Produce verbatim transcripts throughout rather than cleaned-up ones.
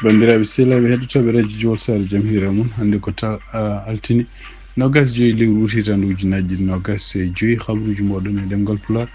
Banndiraaɓe sehilaaɓe heɗotooɓe radio Jowol Saare, jam hiire mon. Hannde ko ta, a, altine, noogas joyi lewru ut hitaande ujunaaji ɗiɗi noogas e joyi. Habruuji mooɗon e ɗemngal Pulaar.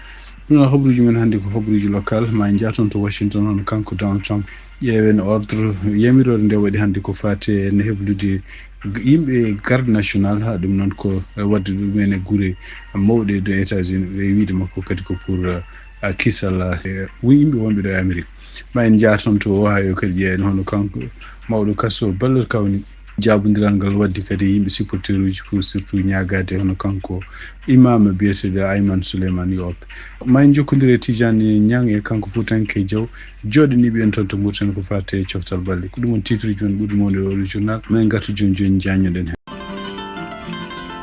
Ɗum noon, habruuji men hannde ko habruuji local. Ma en njah toon to Washington, hono kanko Donald Trump. Ƴeewen ordre yamiroore nde waɗi hannde ko faati e heblude g-, yimɓe garde national, haa ɗum noon ko, e, waɗde ɗum en e gure mawɗe ɗo États-Unis, e wiyde makko kadi ko pour, e, kisal, e, yimɓe wonɓe ɗo e Amérique. Ma en njah toon to Ohio kadi, ƴeewen hono kanko mawɗo kaso Butler County, jaabondiral ngal waddi kadi e yimɓe supporteruuji pour surtout ñaagaade hono kanko imaam biyeteeɗo Ayman Souleymane yo oppe. Ma en njokkondir e Tijani Ñang e kanko Fuutanke Jaw, jooɗaniiɓe en toon to Mauritanie ko faati e coftal balle. Ko ɗum woni titre ji men ɓurɗi mawnude e oɗo journal. Ma en ngartu jooni jooni, njaññoɗen heen.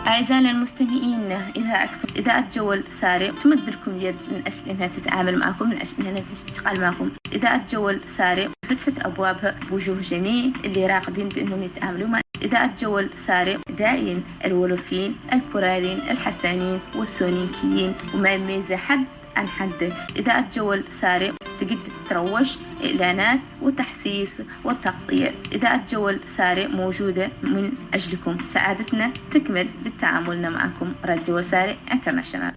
أعزائنا المستمعين، إذاعتكم إذاعة جول ساري تمد لكم يد من أجل أنها تتعامل معكم، من أجل أنها تشتغل معكم. إذاعة جول ساري فتحت أبوابها بوجوه جميل اللي راغبين بأنهم يتعاملوا مع إذاعة جول ساري. داعين الولوفيين، البوراليين، الحسانيين والسونينكيين، وما يميز حد عن حد. إذاعة جول ساري تقدر تروج، إعلانات وتحسيس وتغطية. إذاعة جول ساري موجودة من أجلكم. سعادتنا تكمل بالتعامل معكم. راديو جول ساري انترناشونال.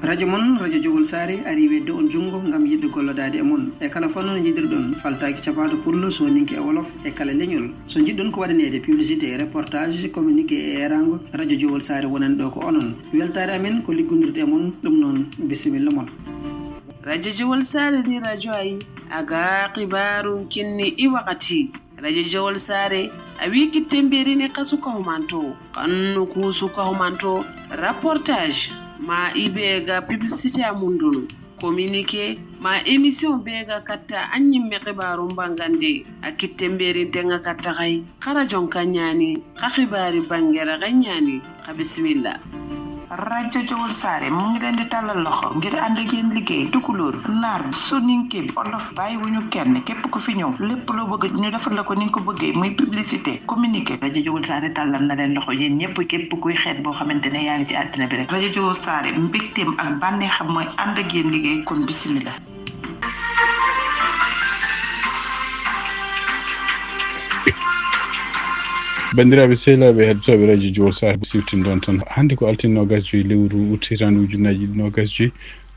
Radio mon, Radio Jowol Saare, ari wedde on junngo ngam yiɗde gollodaade e mon. E kala fannu no njiɗirɗon, faltaaki capaaɗo pullo, sooninke e wolof, e kala leñol. So njiɗɗon ko waɗaneede publicité, reportage, communiqué e eeraango, Radio Jowol Saare wonani ɗo ko onon. Weltaare amen ko liggondirde e mon, ɗum noon, bisimilla mon. Radio Jowol Saare ndi radio ayi, aga xibaaru kinni i wakati. Radio Jowol Saare, a wi kitte mberini xasu kahumanto, xannu kuusu kahumanto, reportage, ma i be ga publicité a mundunu, communiqué, ma émission be ga katta a ñimme xibaaru mbangande, a kitte mberin tenga katta xay, xa rajon ka ñaani, xa xibaari bangera xa ñaani, xa bisimilla. Rajo Jowol Saare mu ngi leen di tàllal loxo ngir ànd ak yéen liggéey. Tukulóor, naar, soninke, olof, bàyyiwuñu kenn. Képp ku fi ñëw, lépp loo bëgg ñu defal la ko ni nga ko bëggee, muy publicité, communiqué. Rajo Jowol Saare tàllal na leen loxo yéen ñëpp, képp kuy xeet boo xamante ne yaa ngi ci àddina bi rek. Rajo Jowol Saare, mbégteem ak bànneexam mooy ànd ak yéen liggéey, kon bisimila. Banndiraaɓe sehilaaɓe heɗotooɓe radio Jowol Saare, siftindon tan. Hannde ko altine noogas joyi lewru ut hitaande ujunaaji ɗiɗi noogas joyi.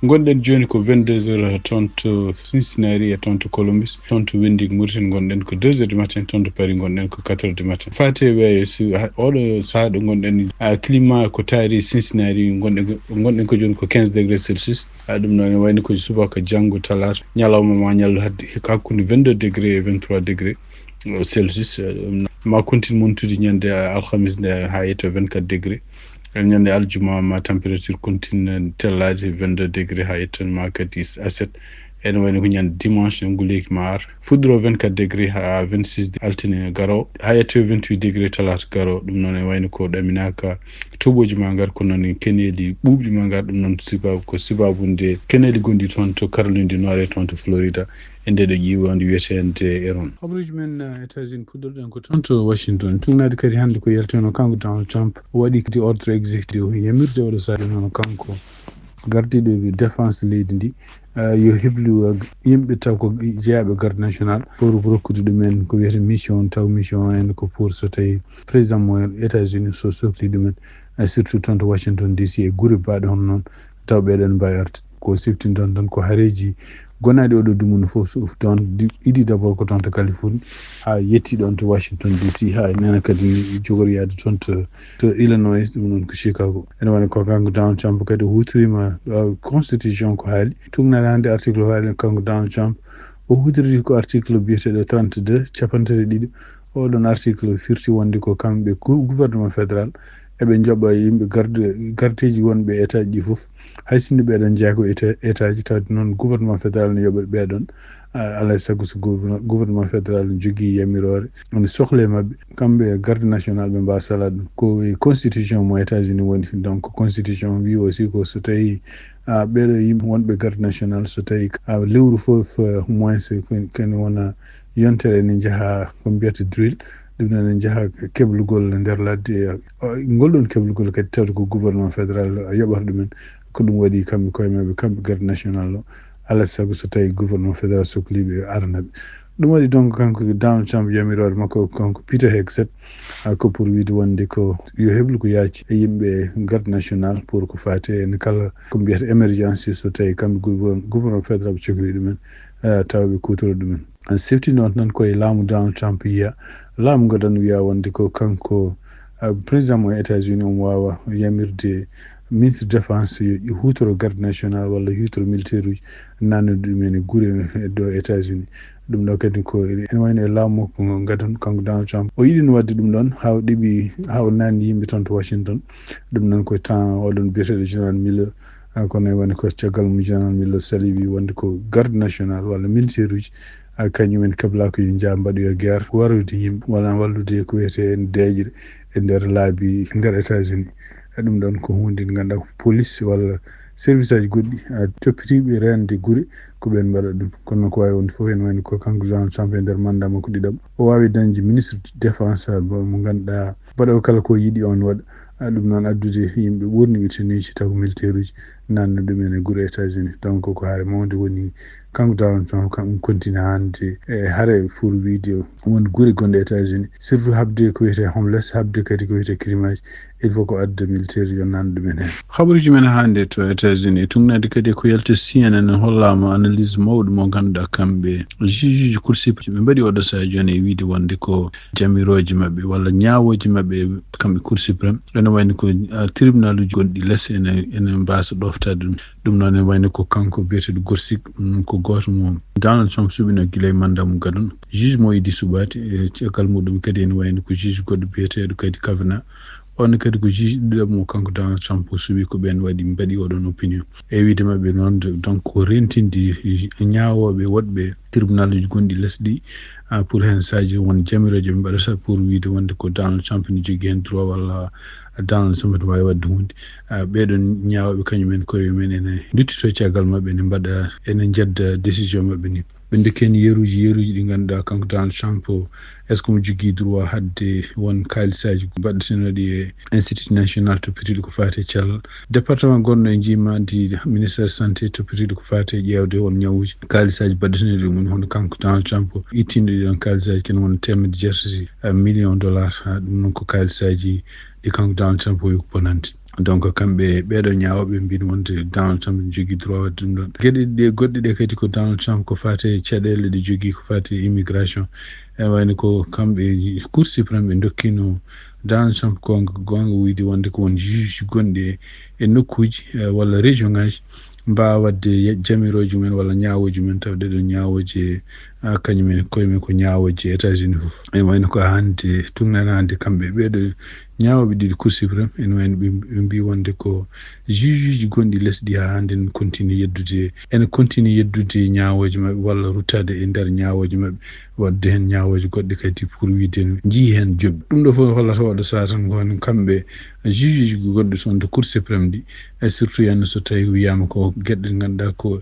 Ngonɗen jooni ko vingt-deux heures toon to Cincinnati e toon to Columbus, toon to Windhoek Mauritanie ngonɗen ko deux heures du matin, toon to Paris ngonɗen ko quatre heures du matin. Faati e weeyo, si ha-, oɗo sahaa ɗo ngonɗen, a, climat ko taari Cincinnati, ngonɗen ko, ngonɗen ko jooni ko quinze degrés Celsius. A, ɗum noon ne wayno ko subaka janngo talaata, ñalawma ma ñallu hadde ko hakkunde vingt-deux degrés e vingt-trois degrés Celsius. Eh, ɗum ma continue montude ñande alhamis nde haa yetto vingt-quatre degrés. Eh, ñande aljuma ma température continue tellaade vingt-deux degrés haa yetto ma kadi aset. Ene wayno ko ñande dimanche, nguleeki ma ar. Fuɗɗoro vingt-quatre degrés haa vingt-six altine garowo, haa yetto vingt-huit degrés talaata garowo. Ɗum noon ene wayno ko ɗaminaaka toɓooji ma ngar, ko noon keneeli ɓuuɓɗi ma ngar. Ɗum noon sibabu, ko sibabu nde keneeli gonɗi toon to Caroline du Nord e toon to Florida. E nde ɗo ƴiiwonde wiyeteende Eron. Habruuji men, eh, États-Unis puɗɗorɗen ko toon to Washington. Tuugnaade kadi hannde ko yaltino kanko Donald Trump waɗi kadi ordre exécutif yamirde oɗo sahaa noon kanko gardiiɗo défense leydi ndi, eh, yo heblu, eh, yimɓe taw ko jeyaaɓe garde national pour rokkude ɗumen ko wiyete mission, taw mission en ko pour so tawi président mo États-Unis so sokli ɗumen, eh, surtout toon to Washington D C e gure baaɗe hono noon, taw ɓeɗon mbawi arde. Ko siftinton tan ko hareji gonaɗi oɗo dumunna fof, so ɗon di-, idi d'abord ko toon to Californie, ha yetti ɗon to Washington D C, ha nena kadi jogori yaade toon to, to Illinois, ɗum noon ko Chicago. Ene woni ko kanko Donald Trump kadi o hutorima, uh, constitution ko haali. Tugnal hannde article o haali kanko Donald Trump, o hutoriri ko article biyeteɗo trente-deux, capanɗe tati e ɗiɗi. Oɗon article firti wonde ko kamɓe gou-, gouvernement fédéral eɓe njoɓa yimɓe garde, gardeji wonɓe état ji ɗi fof. Hay sinno ɓeɗon jeeya ko état, état ji, tawde noon gouvernement fédéral ne yoɓa ɓeɗon. A-, alay sago so gouvernement, gouvernement fédéral ne jogii yamirore, woni sohla e maɓɓe, kamɓe garde national ɓe mbawa sala ɗum. Ko e constitution mo États-Unis woni. Donc constitution wi aussi ko so tawi, a, ɓeɗo yimɓe wonɓe garde national, so tawi, a, lewru fof, eh, moins ken, ken wona yontere ene jaaha ko mbiyata drill, ɗum noon ene jaaha keblugol nder ladde. O, ngol ɗon keblugol kadi tawde ko gouvernement fédéral yoɓata ɗumen. Ko ɗum waɗi kamɓe koye maɓɓe, kamɓe garde national o, alaa sago so tawi gouvernement fédéral sokliɓe aranaɓe. Ɗum waɗi donc kanko Donald Trump yamiroore makko kanko Peter Hegseth, ko pour wiide wonde ko yo heblu ko yaaci e yimɓe garde national pour ko faati e kala ko mbiyata émergence, so tawi kamɓe gouverneur fédéral ɓe cokli ɗumen, tawa ɓe kuutoro ɗumen. Sefti noon tan koye laamu Donald Trump yiya laamu ngadan wiya wonde ko kanko président mo États-Unis omo waawa yamirde ministre défense yo hutoro garde national walla hutoro militaire uji nannude ɗumen e gure ɗo États-Unis. Ɗum ɗo kadi ko ene wayno e laamu makko ngo ngadan kanko Donald Trump o yiɗino wadde ɗum ɗon ha o ɗeɓi ha o nanni yimɓe toon to Washington. Ɗum noon ko temps oɗon biyeteɗo général Miller, kono woni ko caggal mum général Miller salibi wonde ko garde national walla militaire uji kañumen keblaka yo nja mbaɗoyo guerre warude yimɓe walla wallude ko wiyete deeƴre e nder laabi nder États-Unis. E ɗum ɗon ko hunde nde ganduɗa ko police walla service aji goɗɗi toppitiɓe rende gure ko ɓen mbaɗa ɗum. Kono noon ko wawi wonde fof ene wayno ko kanko Donald Trump e nder mandat makko ɗiɗaɓo o wawi dañde ministre défense mo ganduɗa mbaɗa kala ko yiɗi on waɗa. Ɗum noon addude yimɓe ɓurniɓe tenuji taw ko militaire uji nanna ɗumen e gure États-Unis. Donc ko haare mawde woni kanko Donald Trump kam ɗum continue hande e haare pour wiide won gure gonɗe États-Unis surtout habde ko wiyete homeless habde kadi ko wiyete crime aji. Il faut ko adda militaire yo nanna ɗumen hen. Habaruji men hande to États-Unis e tugnade kadi ko yalti CNN hollama analyse mawɗo mo ganduɗa kamɓe juge cour suprême ɓe mbaɗi oɗo saha joni e wiide wonde ko jamiroje mabɓe walla ñawoje mabɓe kamɓe cour suprême ene wayno ko tribunal uji gonɗi less ene ene mbasa ɗoftade ɗum. Ɗum noon ene wayno ko kanko biyeteɗo Gorsuch ko goto mo Donald Trump suɓino gila e mandat mo gadon juge mo idi suɓade e caggal muɗum kadi ene wayno ko juge goɗɗo biyeteɗo kadi Kavanaugh. On kadi ko juge ɗiɗaɓo mo kanko Donald Trump o suɓi ko ɓen waɗi mbaɗi oɗon opinion e wiide mabɓe noon donc ko rentinde ñawoɓe woɗɓe tribunal uji gonɗi lesɗi pour hen saji won jamiroje ɓe mbaɗata pour wiide wonde ko Donald Trump ne jogui hen droit walla Donald Trump ne wawi wadde hunde. Ɓeɗon ñawoɓe kañumen koye mumen ene duttito caggal mabɓe ene mbaɗa ene jedda décision mabɓe ni. Ɓe dokki en yeruji yeruji ɗi ganduɗa kanko Donald Trump est ce que mo jogui droit hadde won kalisaji baɗɗetenoɗi e institut national toppitiɗo ko fati e cellal département gonɗo e jimadi ministère santé toppitiɗo ko fati e ƴewde won ñawuji kalisaji baɗɗetenoɗi ɗum hono kanko Donald Trump ittinɗo ɗi ɗon kalisaji ken wona temedde jeetati million dollar. Ɗum noon ko kalisaji ɗi kanko Donald Trump o yoko bonande. Donc kamɓe ɓeɗo ñawoɓe mbin wonde Donald Trump ne jogui droit wadde ɗum ɗon gueɗe ɗe goɗɗe ɗe kadi ko Donald Trump ko fate caɗele ɗe jogui ko fate immigration. Ene wayno ko kamɓe cour suprême ɓe dokkino Donald Trump gonga gonga wiyde wonde ko won juge gonɗi e nokkuji walla région ngaji mbawa wadde jamiroji mumen walla ñawoji mumen taw ɗeɗon ñawoji kañumen koyemen ko ñawoji États-Unis foof. Ene wayno ko hande tugnanade kamɓe ɓeɗo ñawoɓe ɗiɗi cour suprême ene wayno ɓe mbi wonde ko juge uji gonɗi lesɗi ha hande ne continue yeddude ene continue yeddude ñawoji mabɓe walla ruttade e nder ñawoji mabɓe wadde hen ñawoji goɗɗi kadi pour wiide jii hen joɓɓi. Ɗum ɗo foof hollata oɗo saha tan ko kamɓe juge uji gonɗi toon to cour suprême ɗi e surtout yanno so tawi wiyama ko gueɗɗe ganduɗa ko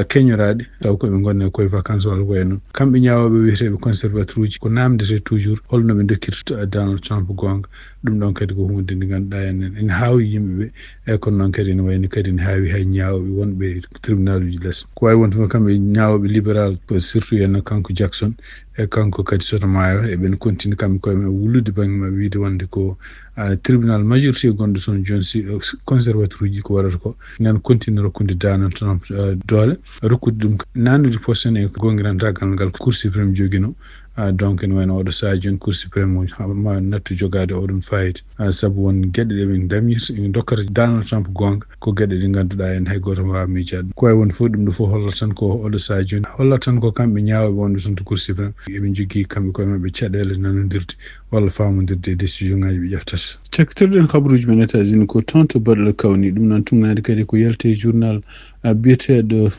keñoraɗe taw koɓe gonne koye vacance walla ko wayno kamɓe ñawoɓe wiyeteɓe conservateur uji ko namdete toujours holno ɓe dokkirta Donald Trump gonga. Ɗum ɗon kadi ko hunde nde ganduɗa enen ene hawi yimɓeɓe e kono noon kadi ene wayno kadi ene hawi hay ñawoɓe wonɓe tribunal uji less ko wawi wonde fof kamɓe ñawoɓe libéral surtout henno kanko Jackson e kanko kadi Sotomayor eɓen continue kamɓe koye mumen wullude banggue mabɓe wiide wonde ko tribunal majorité gonɗo toon joni si conservateur uji ko waɗata ko nan continue rokkude Donald Trump doole rokkude ɗum nannude posten e gongirantagal ngal cour suprême joguino. Donc ene wayno oɗo saha joni cour suprême o ma nattu jogade oɗon fayida saabu won gueɗe ɗe ɓe damirta ene dokkata Donald Trump gonga ko gueɗe ɗe ganduɗa en hay goto wawa miijade ko wawi wonde foof ɗum ɗo foof hollata tan ko oɗo saha joni hollata tan ko kamɓe ñawoɓe wonɓe toon to cour suprême eɓe jogui kamɓe koye mabɓe caɗele nanodirde walla famodirde e décision ngaji ɓe ƴeftata. Cakkitorɗen habaruji men États-Unis ko toon to baɗɗo kawni ɗum noon tugnade kadi ko yalte journal biyeteɗo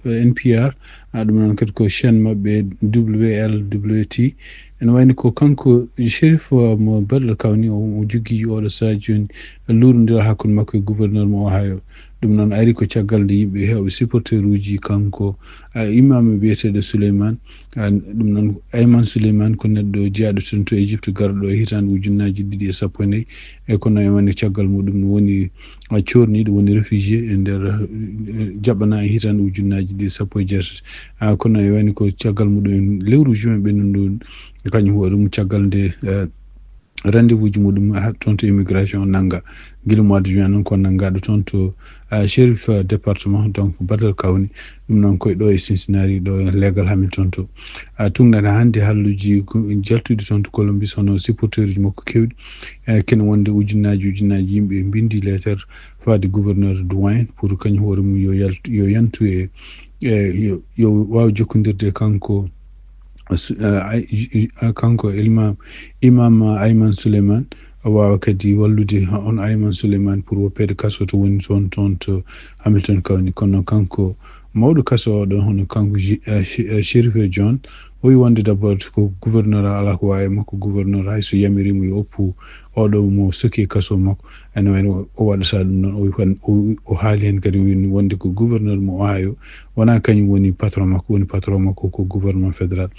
N P R. Ɗum noon kadi ko chaîne mabɓe W L W T ene wayni ko kanko Sherif mo baɗɗo kawni o jogui oɗo saha joni lurondiral hakkude makko e gouverneur mo Ohio. Ɗum noon ari ko caggal nde yimɓe heewɓe supporteruuji kanko, a, imam biyeteeɗo Souleymane. A, ɗum noon Ayman Souleymane ko neɗɗo jeyaaɗo toon to Égypte, garɗo e hitaande ujunnaaji ɗiɗi e sappo e nayi. E kono e woni caggal muɗum no woni, a, coorniiɗo, woni réfugié e nder, e, jaɓana e hitaande ujunnaaji ɗiɗi e sappo e jeetati. A, kono e woni ko caggal muɗum en lewru juin ɓennuɗo, kañum hoore mum caggal nde, e, rendez-vous ji muɗum ha toon to immigration nannga. Gila mois de juin noon ko nanngaaɗo toon to, a, Sheriff, a, département, donc Badal Kawni. Ɗum noon koye ɗo e Cincinnati, ɗo e leegal Hamilton to. A, tuugnaade hannde halluuji ko jaltuɗi toon to Columbus, hono supporteruuji makko keewɗi. E, kene wonde ujunnaaji, ujunnaaji yimɓe mbinndi leetar faade gouverneur Duane pour kañum hoore mum yo yaltu, yo yantu e, e, yo, yo waaw jokkondirde kanko, su-, a, ay-, a, kanko Ilma-, Imam Ayman Souleymane, waawa kadi wallude on Ayman Souleymane pour woppeede kaso to woni toon, toon to Hamilton County. Kono kanko mawɗo kaso oɗo, hono kanko Ji-, a, Shi-, a, Sheriff John, o wi wonde d'abord ko gouverneur alaa ko waawi e makko, gouverneur hay so yamiriima yo oppu oɗo mo soki e kaso makko, ene wayno o waɗata ɗum noon. O wi fan-, o, o haali heen kadi, o wi wonde ko gouverneur mo Ohio, wonaa kañum woni patron makko, woni patron makko ko gouvernement fédéral.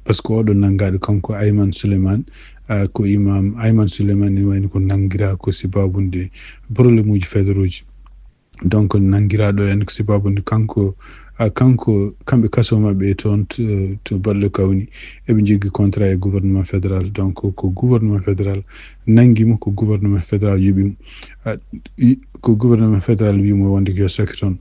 Par ce que oɗo nanngaaɗo kanko Ayman Souleymane, a, ko imam Ayman Souleymane, ene wayno ko nanngiraa ko sabaabu nde problème uji fédéraux ji. Donc nanngiraaɗo en ko sabaabu nde kanko, a, kanko, kamɓe kaso maɓɓe toon to, to Badal Kawni, eɓe njogii contrat e gouvernement fédéral. Donc ko gouvernement fédéral nanngi mo, ko gouvernement fédéral yoɓi mo. A, i-, ko gouvernement fédéral wi mo wonde ko yo sokke toon.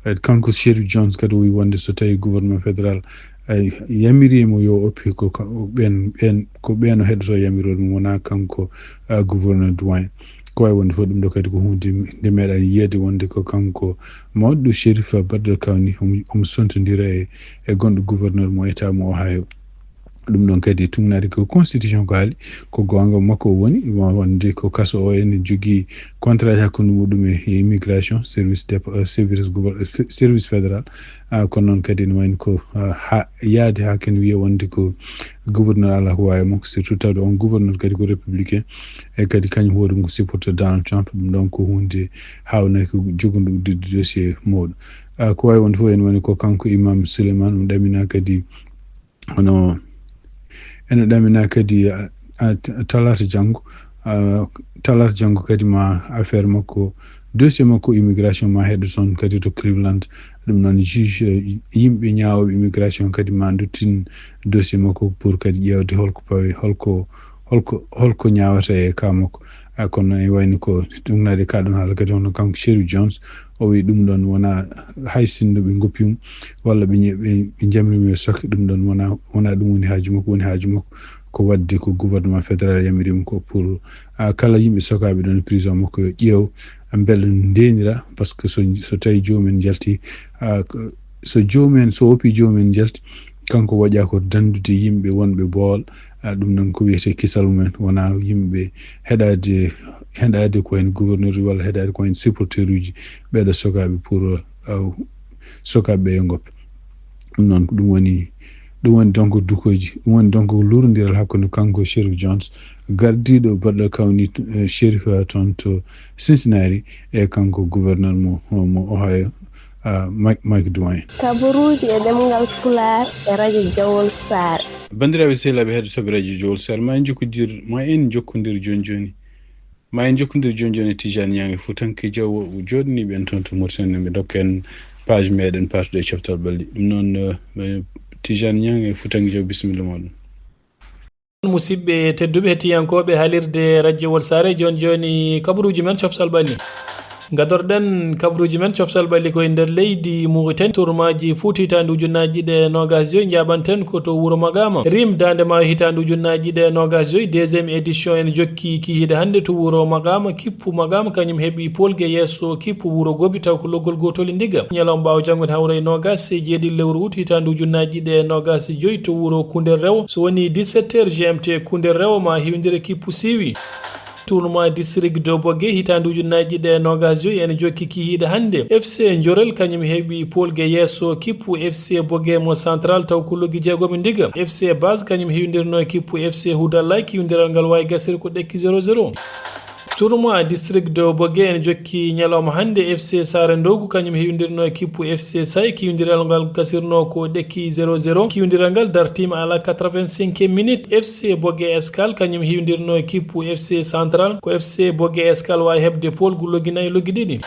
A, kanko Sheriff Jones kadi o wi wonde so tawi gouvernement fédéral, a, yamiri mo yo oppi ko ka-, ɓen, ɓen, ko ɓen o heɗoto yamiroore mum, wonaa kanko, a, gouverneur Duane. Ko waawi wonde fof ɗum ɗo kadi ko huunde nde meeɗaani yiyeede wonde ko kanko mawɗo Sheriff Badal Kawni omo, omo sontondira e, e gonɗo gouverneur mo État mo Ohio. Ɗum ɗon kadi tuugnaade ko constitution ko haali, ko goonga makko o woni, wonde ko kaso o ene jogii contrat hakkunde muɗum e immigration, service dép-, eh, service gouver-, eh, fe-, service fédéral. Ah, kono noon kadi ene wayno ko, ah, ha, yaade haa kene wiya wonde ko gouverneur alaa ko waawi e makko, surtout tawde on gouverneur kadi ko républicain, e kadi kañum hoore mum ko supporter Donald Trump. Ɗum ɗon ko huunde haawnaa ko jogondu udditde dossier mawɗo. Ah, ko waawi wonde fof ene woni ko kanko Imam Souleymane, ɗum ɗaminaa kadi hono ene ɗaminaa kadi, a, a, talaata janngo, a, talaata janngo kadi ma affaire makko, dossier makko immigration ma heɗo toon kadi to Cleveland. Ɗum noon juge, eh, yimɓe ñaawooɓe immigration kadi ma nduttin dossier makko pour kadi ƴeewde holko pawi, holko, holko, holko ñaawata e cas makko. A, kono e wayno ko tuugnaade ka ɗon haala kadi hono kanko Sheriff Jones, o wi ɗum ɗon wonaa hay sinno ɓe ngoppi mo walla ɓe ñe-, ɓe, ɓe njamri mo e sokke, ɗum ɗon wonaa, wonaa ɗum woni haaju makko, woni haaju makko ko waɗde ko gouvernement fédéral yamiri mo ko pour, ah, kala yimɓe sokaaɓe ɗon prison makko yo ƴeew, ah, mbele ndeenira, par ce que so, so tawi joomum en njalti, ah, ko, so joomum en, so oppi joomum en njalti, kanko waɗa ko danndude yimɓe wonɓe bool, ah, ɗum noon ko wiyetee kisal mumen, wonaa yimɓe heɗaade, heɗaade ko en gouverneur walla heɗaade ko en supporteruuji ɓeeɗo sokaaɓe pour, ah, sokaaɓe ɓe yo ngoppe. Ɗum noon ko ɗum woni, ɗum woni donc dukoji, ɗum woni donc luurondiral hakkunde kanko Sheriff Jones, gardiiɗo Badal Kawni, eh, Sheriff, ah, toon to Cincinnati, e kanko gouverneur mo, mo Ohio, ah, Mike, Mike DeWine. Kabaruuji e ɗemngal Pulaar e Radio Jawol Saare. Banndiraaɓe sehilaaɓe heɗotooɓe Radio Jawol Saare, ma en jokkondir, ma en jokkondir jooni jooni. Ma en jokkondir jooni jooni e Tijaan Ñaŋ e Fuutanke Jaw, jooɗaniiɓe en toon to Mauritanie, ɓe ndokka en page meɗen partuɗo e coftal ɓalli. Ɗum noon, eh, Tijaan Ñaŋ e Fuutanke Jaw, bisimilla mooɗon. Musidɓe tedduɓe hettiyankooɓe haalirde Radio Wol Saare, jooni jooni kabaruuji men coftal ɓalli. Gadorɗen kabaruuji men coftal ɓalli ko e nder leydi Mauritanie, tournoi ji foot hitaande ujunnaaji ɗiɗi e noogaas e joy, njaaɓanten ko to wuro Magaama. Rim Daande Maayo hitaande ujunnaaji ɗiɗi e noogaas e joy, deuxième édition ene jokki kihiiɗe hannde to wuro Magaama. Kippu Magaama kañum heɓi Paul Gueye yeeso kippu wuro Gobi, taw ko loggol gootol e ndiga. Ñalawma ɓaawo janngo ne hawra e noogaas e jeeɗiɗi lewru ut hitaande ujunnaaji ɗiɗi e noogaas e joy to wuro Koundér Rewo. So woni dix-sept heures G M T, Koundér Rewo ma hewndire kippu Siwi. Tournoi district de Bogué hitaande ujunnaaji ɗiɗi e noogaas e joy ene jokki kihiiɗe hannde. F C Njorel kañum heɓi Paul Gueye yeeso kippu F C Bogué mo Central, taw ko loggi jeegom e ndiga. F C Base kañum hewindirno e kippu F C Hudalla, kiwindiral ngal waawi gasir ko ɗekki zéro zéro. Tournoi district de Boge ene jokki ñalawma hannde. F C Saare Ndowgu kañum heewindirno e kippu F C Say, kiwindiral ngal gasirno ko ɗekki zéro zéro. Kiwindiral ngal dartiima à la quatre-vingt-cinquième minute. F C Boge Escale kañum heewindirno e kippu F C Central. Ko F C Boge Escale waawi heɓde pool gu loggi nayi, loggi ɗiɗi.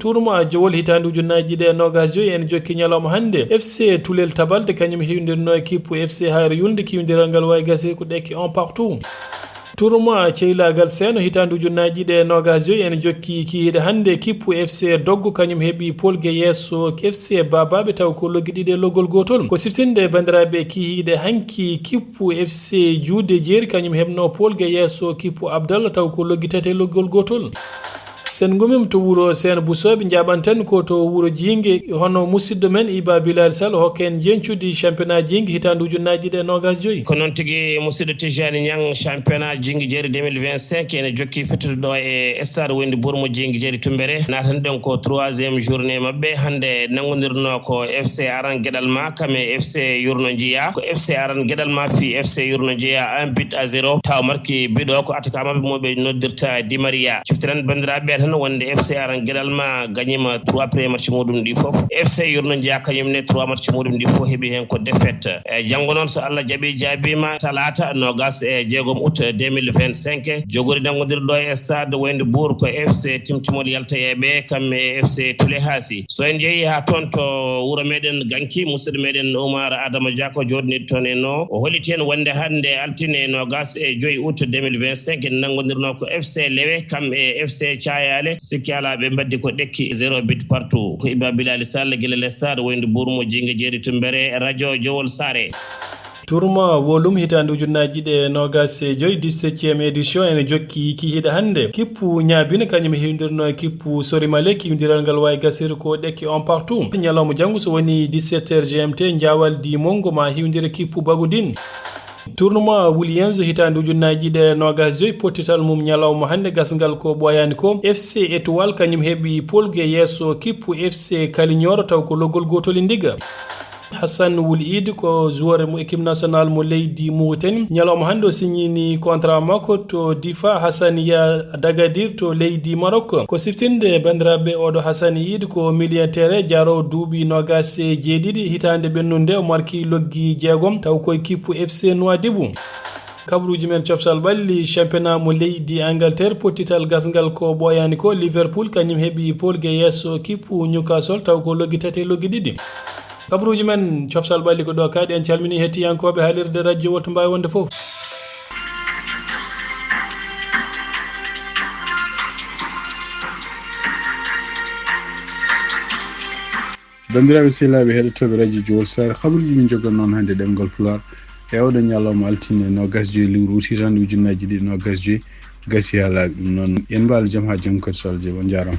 Tournoi Jowol hitaande ujunnaaji ɗiɗi e noogaas joyi ene jokki ñalawma hannde. F C Tulel Tabalde kañum heewindirno e kippu F C Hayre Yulnde, kiwindiral ngal waawi gasde ko ɗekki un partout. Tournoi ceylaagal seeno hitaande ujunnaaji ɗiɗi e noogaas joyi ene jokki kihiiɗe hannde. Kippu F C Doggo kañum heɓi pool ge yeeso F C Baabaaɓe, taw ko loggi ɗiɗi e loggol gootol. Ko siftinde banndiraaɓe kihiiɗe hanki, kippu F C Juude Jeeri kañum heɓno pool ge yeeso kippu Abdalla, taw ko loggi tati e loggol gootol. Sen ngumim to wuro Seen Busooɓe, njaaɓanten ko to wuro Jiinge, hono musidɗo men Iba Bilal Sall hokka en jencudi championnat Jiinge hitaande ujunnaaji ɗiɗi e noogaas joyi. Ko noon tigi, musidɗo Tijani Niang, championnat Jiinge Jeeri deux mille vingt-cinq ene jokki fettude ɗo e stade Wayndi Bourmo Jiinge Jeeri Tumbere. Naatan ɗen ko troisième journée maɓɓe. Hannde nanngondirno ko F C Aran Geɗal Ma, kam e F C Yurno Njiya. Ko F C Aran Geɗal Ma fi F C Yurno Njiya un but à zéro. Taw marki biɗo ko attaquant maɓɓe mo ɓe noddirta Di Maria. Ciftiren banndiraaɓe tan wonde F C Aran Geɗal Ma gañima trois premiers match muɗum ɗi fof. F C Yurno Njiya kañum ne trois match muɗum ɗi fof heɓi heen ko défaite. E janngo noon, so Allah jaɓi, jaabima, talaata noogaas e jeegom août deux mille vingt-cinq, jogori nanngondirɗo e stade Wayndi Bourmo ko F C Timtimol Yaltayeeɓe, kam e F C Tule Haasi. So en njehii haa toon to wuro meɗen Ganki, musidɗo meɗen Oumar Adama Dia ko jooɗniiɗo toon e no, o holliti heen wonde hannde altine noogaas e joyi août deux mille vingt-cinq, en nanngondirno ko F C Lewe, kam e F C Caayaale. Sikki alaa, ɓe mbaddi ko ɗekki zéro but partout. Ko Iba Bilali Sall, gila le stade Wayndi Bourmo Jiinge Jeeri Tumbere, radio Jowol Saare. Tournoi Wolum hitaande ujunnaaji ɗiɗi e noogaas e joyi, dix-septième édition, ene jokki kihiiɗe hannde. Kippu Ñaabina kañum heewindirno e kippu Sorimale, kiwindiral ngal waawi gasir ko ɗekki un partout. Ñalawma janngo, so woni dix-sept heures G M T, Njaawal di Mongo ma heewindire kippu Bagudin. Tournoi Williams hitaande ujunnaaji ɗiɗi e noogaas joyi, pottital mum ñalawma hannde gasngal ko ɓooyaani ko F C Étoile kañum heɓi pool ge yeeso kippu F C Kaliñooro, taw ko loggol gootol e ndiga. Hassan Wul Iid ko joueur mo équipe nationale mo leydi Mauritanie. Ñalawma hannde o signini contrat makko to Difa Hassania d'Agadir to leydi Maroc. Ko siftinde banndiraaɓe, oɗo Hassan Iid ko milieu terrain, jaroowo duuɓi noogaas e jeeɗiɗi, hitaande ɓennunde o marki loggi jeegom, taw koye kippu F C Nouadhibou. Kabaruuji men coftal ɓalli, championnat mo leydi Angleterre, pottital gasngal ko ɓooyaani ko Liverpool, kañum heɓi pool ge yeeso kippu Newcastle, taw ko loggi tati e loggi ɗiɗi. Kabaruuji men coftal ɓalli ko ɗo kaaɗi. En calmini hettiyankooɓe haalirde radio Wolto Mbawi wonde fof. Banndiraaɓe sehilaaɓe heɗotooɓe radio Jowol Saare, kabaruuji min joggan noon hannde ɗemngal Pulaar e oɗo ñalawma altine noogaas joyi lewru août hitaande ujunnaaji ɗiɗi noogaas joyi. Gasi haalaaɓe ɗum noon, en mbaal jam haa janngo kadi so Allah jaɓi. On njaaraama.